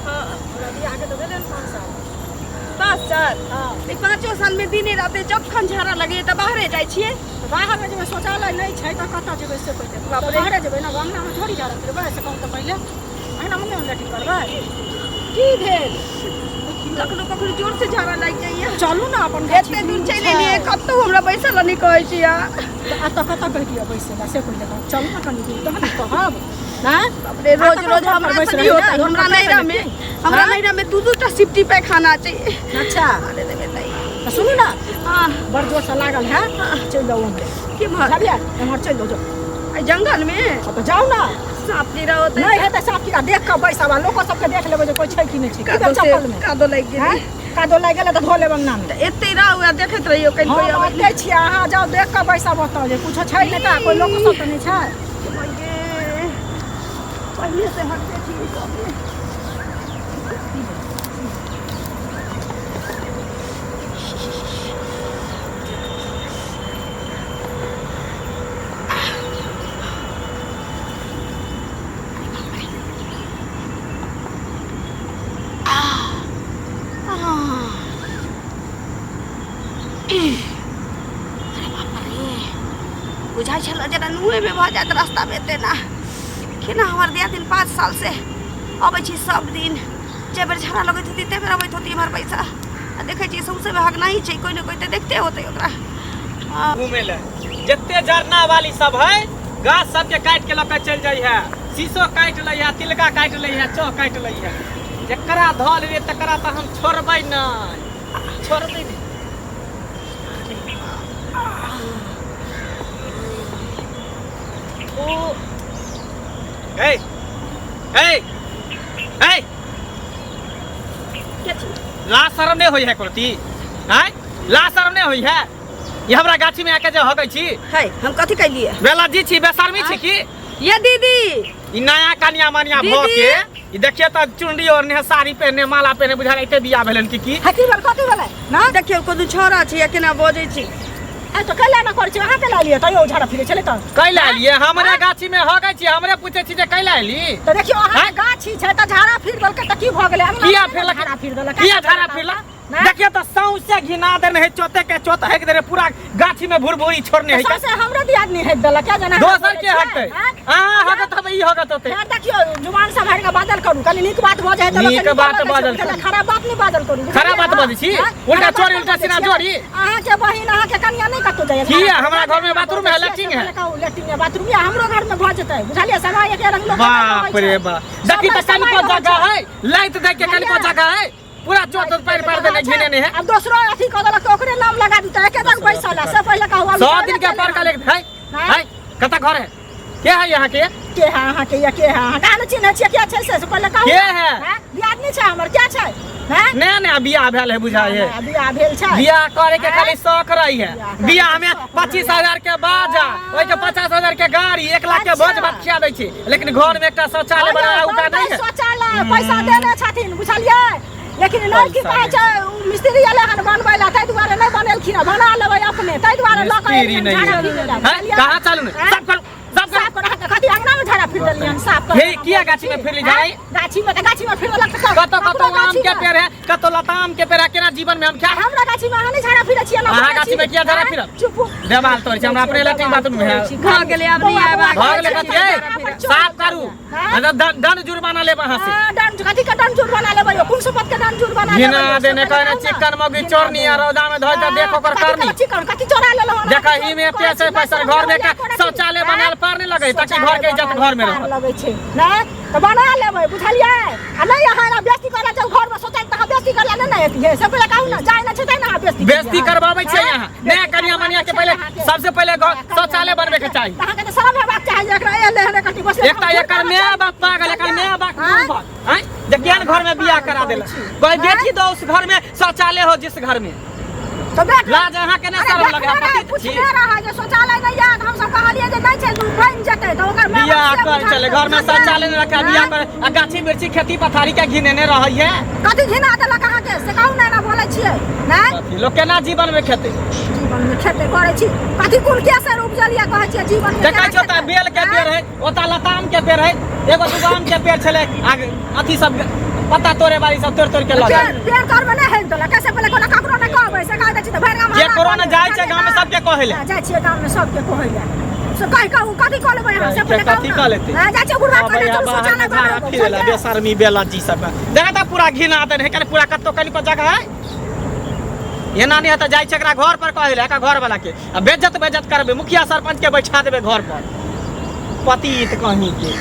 हाँ। हमरा बियाहके तऽ भेलै 5 साल। 5 साल? हँ। ई 5 सालमे दिने राते जखन झाड़ा लगैए तऽ बाहरे जाइ छियै। तऽ बाहरमे जेबै, शौचालय नहि छै तऽ कतऽ जेबै से पहिले बाप रे। बाहरे जेबै ने, अङ्गनामे थोड़ी झाड़ा फिरबै, से कहू तऽ पहिले। अङ्गनामे नहि लैट्रिन करबै? की भेल? कखनो कखनो जोर से झाड़ा लागि जाइए। चलू ने अपन गाछी एते दूर वृक्ष चलि एलियै, छै। कतहु हमरा बैसल लए नहि कहै छी अहाँ। तऽ एतऽ कतऽ कहितियै बैसै लए, से पहिले कहू। चलू ने कनि दूर तहन ने कहब। आँय? बाप रे, रोज कतऽ रोज घर पर हमरा बैस से रहै नहि ने? होतै। हमरा घर पर नैहरा में, बैस हमरा आँय? नैहरा में 2-2 टा सिफ्टी पैखाना छै। अच्छा। अरे देबै तै। तऽ सुनू ने, हाँ। बड़ जोरसँ लागल है, चलि जाउ उम्हरे। केम्हर? बुझलियै? एम्हर चलि जाउ, जाउ। एहि जंगल में? हँ, तऽ जाउ ने। साँप कीड़ा होतै। नहि हेतै साँप कीड़ा, देख कऽ बैसब आ लोको सबके देख लेबै जे कोइ छै कि नहि छै। की कादो भेल से चप्पलमे? कादो लागि गेलै। आँय? कादो लागि गेलै तऽ धो लेब अङ्गनामे। तऽ एते रहू आ देखैत रहियौ कनि हम कोइ अबै। ओतै छियै, अहाँ जाउ, देख कऽ बैसब ओतऽ जे कुछो छै नहि तऽ कोइ लोको सब तऽ नहि छै। पहिले से हटते छी सबमे। बुझाइ छल जेना नुएमे भऽ जायत रास्तामे एते ना केना। हमर दियादिन 5 साल से अबै छी सब दिन, जे बेर झाड़ा लगैत होती ते बेर अबैत होती एम्हर पैसा। आ देखै छियै सौंसे भागना ही छै, कोइ ने कोइ तऽ देखते होतै ओकरा। हँ। घूमे ले जते जरना वाली सब है, गाछ सबके काटि के लऽ के चलि जाइ है। शीशो काटि लै है, तिलका काटि लै है, चौ काटि लै है। जकरा धऽ लेबै तकरा तऽ हम छोड़बै नहि, छोड़बै नहि। ओ ए ए ए, ला शरम नहीं होई है कुर्ती? आय ला शरम नहीं होई है? ये हमरा गाछी में आके जे हगै छी। है, हम कथी कैलिए? बेलज्जी छी, बेशर्मी छी की? ये दीदी, ई नया कनिया मनिया भ दीदी। के ई देखिए त चुनरी ओढ़ने है, साड़ी पहने, माला पहने, बुझा एते बियाह भेलन की की। है, की भेल, कथी भेलै ना? देखियौ कोनो छौड़ा छै या केना बजै छै। ए तऽ कैला ना करै छी अहाँ? कैला एलियै तैयो झाड़ा फिरै छलै तऽ? कैला एलियै? हमरे गाछी में हगै छी, हमरे पूछै छी जे कैला एली? तऽ देखियौ, अहाँ हैं? गाछी छै तऽ झाड़ा फिर देलकै तऽ की भऽ गेलै? अङ्गना किया मे नहि फिरलक? झाड़ा फिर देलक? किया झाड़ा फिरलक? ना? देखिए तऽ सौंसे घिना देने है, चोते के चोत हेक देने, पूरा गाछी में भुरभुरी छोड़ने है। सौंसे हमरो दियादनी हेक देलक, क्या जना दोसर के हटतै? अहाँ हगत हबै, ई हगत होतै। फेर देखियौ, जुबान सम्हारि कऽ बाजल करू। कनि नीक बात भऽ जाइ तऽ लोक नीक नीको बात लगै छै, बाजल बुझलियै? करू। खराब बात नहि बाजल करू, बुझलियै? खराब बात बाजै छी? हाँ? उल्टा खराब बात चोरी, नहि उल्टा बाजै सीना छियै। जोड़ी। अहाँके बहिन, अहाँके कनिया नहि कतौ जाइए। की हमरा घर में बाथरूम है, लैट्रिन है? कहू, लैट्रिन है, बाथरूम है, हमरो घर में भऽ जेतै, बुझलियै? समय एके रंग लोक के नहि बाप रहै रे छै। बाप, देखी तऽ समय कनिको रहै जगह छै। है, लाइट दे के कनिको जगह है, पूरा चोट पैर पैर देने घिने नहीं है। अब दोसरो अथी कऽ देलक तऽ ओकरे नाम लगा देतै। एके रंग बैसल है, से पहिले कहू। 100 दिन के पर का लेके है। है, कतऽ घर है, के है यहाँ के? के है अहाँ के या के है अहाँ? कहाँ नहि चिन्है छियै? के छै से पहिले कहू। के है? हैं? दियादनी छै हमर, के छै? हैं? नया नया बियाह भेल है बुझाइ है। नया बियाह भेल छै। बियाह करे के हैं? खाली शौक रही है। बियाह करे बियाह के में शौक 25,000 के बाजा, ओहि के 50,000 के गाड़ी, 1 लाख के भोज भात खिया दै छी, लेकिन घर में एकटा शौचालय बनाया उका नहीं है। शौचालय पैसा देने छथिन, बुझलियै? लेकिन नहि की पैसा कहै छै, उ मिस्त्री एलै हन बनबै लए, ताहि दुआरे नहि बनेलखिन हन। बना लेबै अपने, ताहि दुआरे लऽ कऽ मिस्त्री एलियैन नहीं झाड़ा है। फिरै लए, हैं? बुझलियै? कहाँ चालू नहीं? हैं? साफ करू, साफ करू। साफ करू। कथी अंगना में झाड़ा फिर देलियैन साफ कर? हे, किया गाछी में फिरली झाड़ा? गाछी में तऽ गाछी में फिरलक तऽ कतौ कतौ ककरो आम गाछी के में। पेड़ है, कतौ लताम के पेड़ है, केना जीवन में हम क्या? हमरा गाछी में अहाँ नहि झाड़ा फिरै छियै ना? अहाँ बोलै गाछी छी। में किया झाड़ा हैं? फिरब? चुप। देवाल तोड़ै छै, हमरा अपने लैट्रिन बाथरूम है। भऽ गेलै, आब नहि आयब। भऽ गेलै कथी? ए, साफ करू, दंड जुर्माना लेब अहाँ से। हाँ, दंड कथी के दंड जुर्माना लेबै यौ? कोन शपथ के दंड जुर्माना घिना लेबै यौ? देने से कहने कहू ना। चिकन मौगी चोरनी आ रौदा में धोइ तऽ देख ओकर कथी करनी। चिकन कथी चोरा लेलहुँ? देखा ही में एते छै पैसा, घर में एकटा शौचालय बनायल पार नहि लगै, ताकि घर के इज्जत घर में रहत। लगै छै नहि तऽ बना लेबै, बुझलियै? आ नहि अहाँ एना बेइज्जती करऽ जाउ घरमे शौचालय तऽ अहाँ बेइज्जती करला नहि ने एतियै, से पहिले कहू ने। जाइ नहि छै तै ने अहाँ बेइज्जती बेइज्जती करबाबै छै यहाँ। नया कनिया मनिया के पहिले सबसे पहिले घर शौचालय बनबे के चाही। अहाँके तऽ शरम हेबाक चाही जे एकरा एहन एहन कथी बस। एकटा एकर माय बाप पागल, एकर माय बाप बुड़बक हैं जे केहन घर में बियाह करा देलक। कोई बेटी दो उस घर में शौचालय हो, जिस घर में। तऽ देख लाज अहाँके नहि अरे शरम देखने लगे नहि, पतित छी पुछने रहै जे शौचालय नहि यऽ तऽ हमसब कहलियै जे नहि छै बनि जेतै तऽ ओकर माय बियाह बाप से कर चले बुझलकै, घर में बुझलियै? शौचालय नहि रखा बियाह आँय? कर आ गाछी वृक्षी खेती पथारी के घिनेने रहै है कथी घिना देलक अहाँके से कहू ने एना बोलै छियै नहि कथी लोग केना जीवन में खेतै जीवन में खेतै करै छी कथी कोन केसर उपजल यऽ कहै छियै जीवन में देखै केना छियै ओतऽ खेतै? बेल के पेड़ आँय? है ओतऽ लताम के पेड़ है एगो दूगो आम के पेड़ छलै आ अथी सब पत्ता तोड़े वाली सब तोड़ तोड़ के लऽ पेड़ जाइ पेड़ तरमे नहि हेल देलक कैसे पहिले कोनो ककरो नहि कहबै से कह दै छी तऽ भरि गाम हल्ला केकरो कऽ ने लेबै, जाइ छै गाँव में बुझलियै सबके कहै लए ने? जाइ छियै गाममे सबके कहै लए से कहि कऽ उ कथी कऽ लेबै अहाँ से पहिले कहू कथी ने कऽ लेतै? हँ, जाइ छियै बुढ़वा अबै कहने चलू बाहर शौचालय में झाड़ा बनाबू फिरै लए बुझलियै? बेशर्मी बेलज्जी सब देखा तऽ पूरा घिना देने है कने पूरा कतौ कनिको जगह है एना नहि हेतै जाइ छै एकरा घर पर कहै लए एकरा घर वाला के आ बेज्जत बेज्जत करबै मुखिया सरपंच के बैठा देबै घर पर पतित कहीं के।